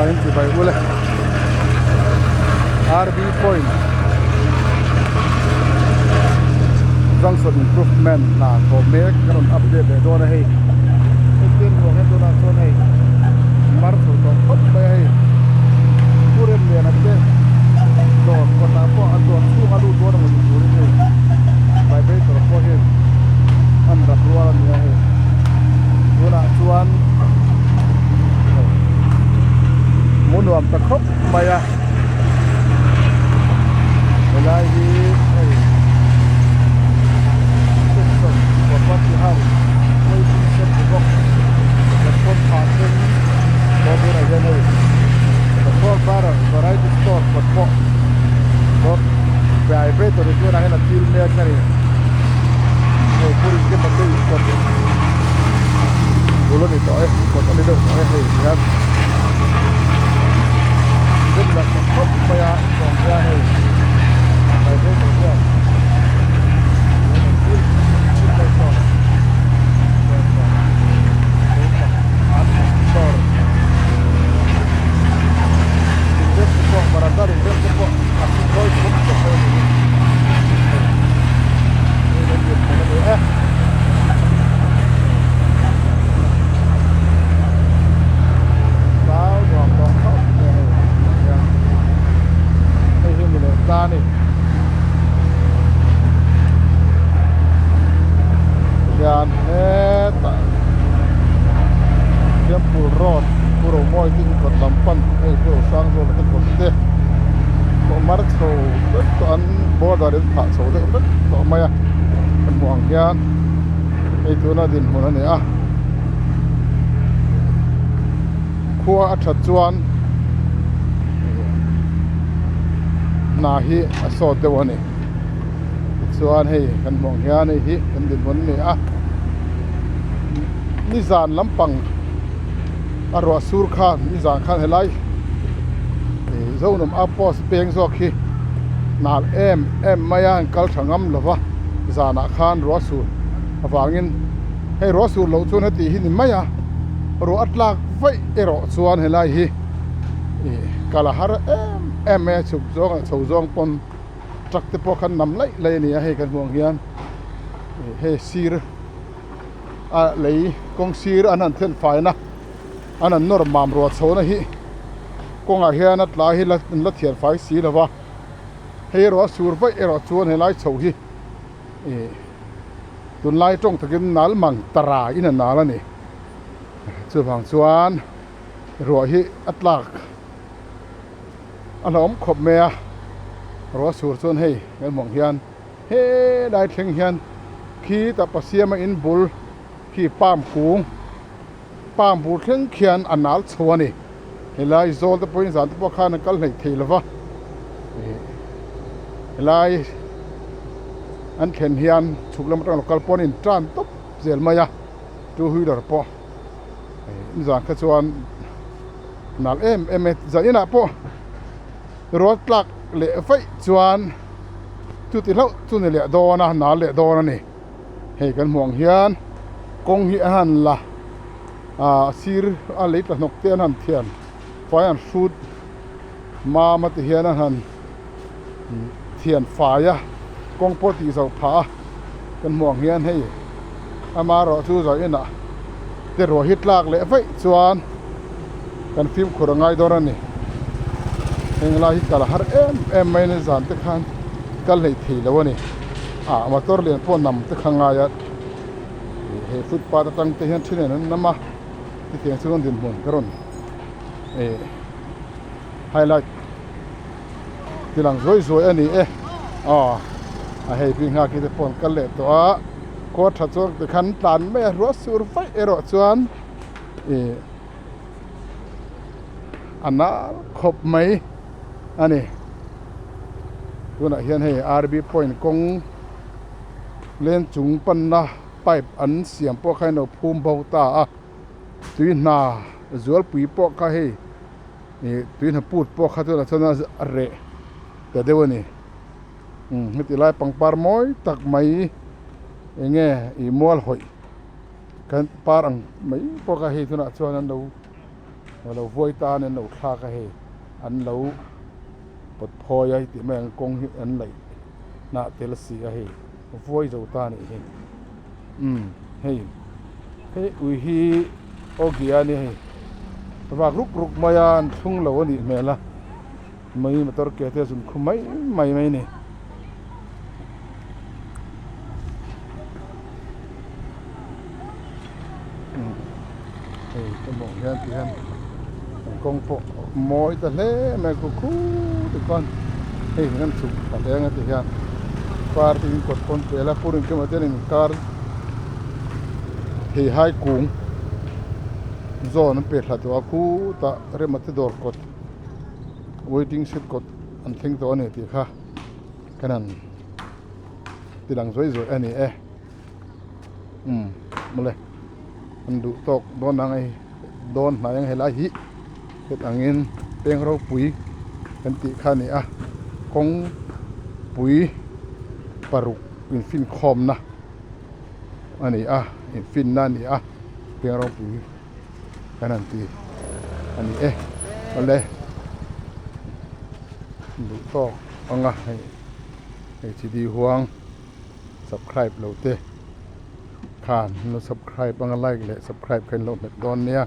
A in chibai ule RB point junction improvement hna thawh mek ka rawn update leh dawn a hei hetiang ruang hian tunah chuan hei mar chho tawh khawp mai a hei pu Remliana te dawr kawtah pawh a dawr chhung a lut dawn emaw ni turin hei vibrator pawh hian an rap rual a ni a hei tunah chuan hmu nuam ta khawp mai a helai hi hei section property house waiting shed ni bawk platform phah thleng pawh tunah hian hei petrol variety store kawt pawh vibrator hi tunah hian a thil mek a ni hei pur in te in kawt bul a ni tawh e kawt a ni deuh tawh e hei hian zet lah ta khawp mai a sawm hian hei vibrator hian varanda in rem te pawh a mawi khawp tawh a ni e. Zau nuam tawh khawp mai a hei hian hei hi ni leh ta a ni hian hetah Temple road Pu Romawi te inkawt lam pan hei Pu Rosangzuala te kawt te pawh mar chho vek tawh an border in phah chho deuh vek tawh mai a kan hmuh ang hian hei tuna dinhmun a ni a khua a that chuan hna hi a sawt deuh a ni tichuan hei kan hmuh ang hian hei hi kan dinhmun a ni a nizan lampang a ruah sur khan nizan khan helai Zonawm outpost peng zawk hi nal em em mai a an kal tha ngam lo va zanah khan ruah sur avangin hei ruah sur loh chuan heti hi ni mai a ruah a tlak vaih erawh chuan helai hi ih kal a har em em mai a chhuk zawng leh chho zawng pawn truck te pawh khan nam laih laih a ni a hei kan hmuh ang hian ih hei sir a lei kawng sir an han then faina an han nawr mam ruah chhohna hi kawngah hian a tlai hi la an la thian fai si lo va hei erawh a sur vaih erawh chuan helai chho hi ih tunlai tawng takin nal mang tara in a nal a ni chuvang chuan ruah hi a tlak a hlauhawm khawp mai a ruah sur chuan hei kan hmuh ang hian helai thleng hian khi tah pasiama in bul khi palm kung palm bur thleng khian a nal chho a ni helai zawl te pawhin zan te pawh khan an kal hleih thei lova ih helai an thlen hian chhuk lam atang lo kal pawh an in tan tawp zel mai a two wheeler pawh nizan kha chuan nal em em e zan inah pawh rual tlak leh vaih chuan chuti hlauh chu ni leh dawn a nal leh dawn a ni hei kan hmuh ang hian kawng hi a han la ah sir a lei tla hnawk te an han thian fai an hrut mam a ti hian a han thian fai a kawng pawh tih zo phah a kan hmuh ang hian hei amaherawhchu chu zawh inah te ruah hi tlak leh vaih chuan kan fimkhur a ngai dawn a ni heng lai hi kal a har em em mai a ni zan te khan kal hleih thei lo a ni ah motor lian pawh nam te kha ngai a he footpath atang te hian then an nam a hetiang chuan dinhmun ka rawn eh highlight tilang zuai zuai a ni e aw a hei pi nghak hi te pawh an kal leh tawh a kawr tha chuan tikhan tlan mai a ruah sur vaih erawh chuan ih a nal khawp mai a ni tunah hian hei R B point kawng leng chung panna pipe an siam pawh kha an lo phum bo ta a tui hna zualpui pawh kha hei ih tui hna put pawh kha tunah chuan a reh ta deuh a ni umm heti lai pangpar mawi tak mai eng nge ih mual hawih kan par ang mai pawh kha hei tunah chuan an lo. Lo vuai tan an lo thlak a hei an lo pawt phawi a heti mai ang kawng hi an laih hnah tel si a hei vuai zo ta a nih hi umm hei hei ui hi awgi a nia hei vak ruk ruk mai a an thlung lo a nih hmel a mai motor ke te a zun khum mai mai mai a ni. Hei ka hmuh hian ti hian an kawng pawh mawi ta hle mai khu khu ti khawn hei hian an chhuk ta hle ang a ti hian car te in kawt pawn pel a pur engkim ah te hian inkar theihai kung zawn an pe thla tawh a khutah rema te dawr kawt waiting shed kawt an thleng tawh a ni tih kha kan han ti lang zuai zuai a ni e umm mawle an duh tawk dawn ang hei dawn hnai ang helai hi heti angin peng ropui kan tih kha a ni a kawngpui paruk infinkhawmna a ni a infinna a ni a peng ropui kan han ti a ni e awle duh tawk ang a hei hd huang subscribe lo te khan an lo subscribe anga like leh subscribe kha in lo hmet dawn nia.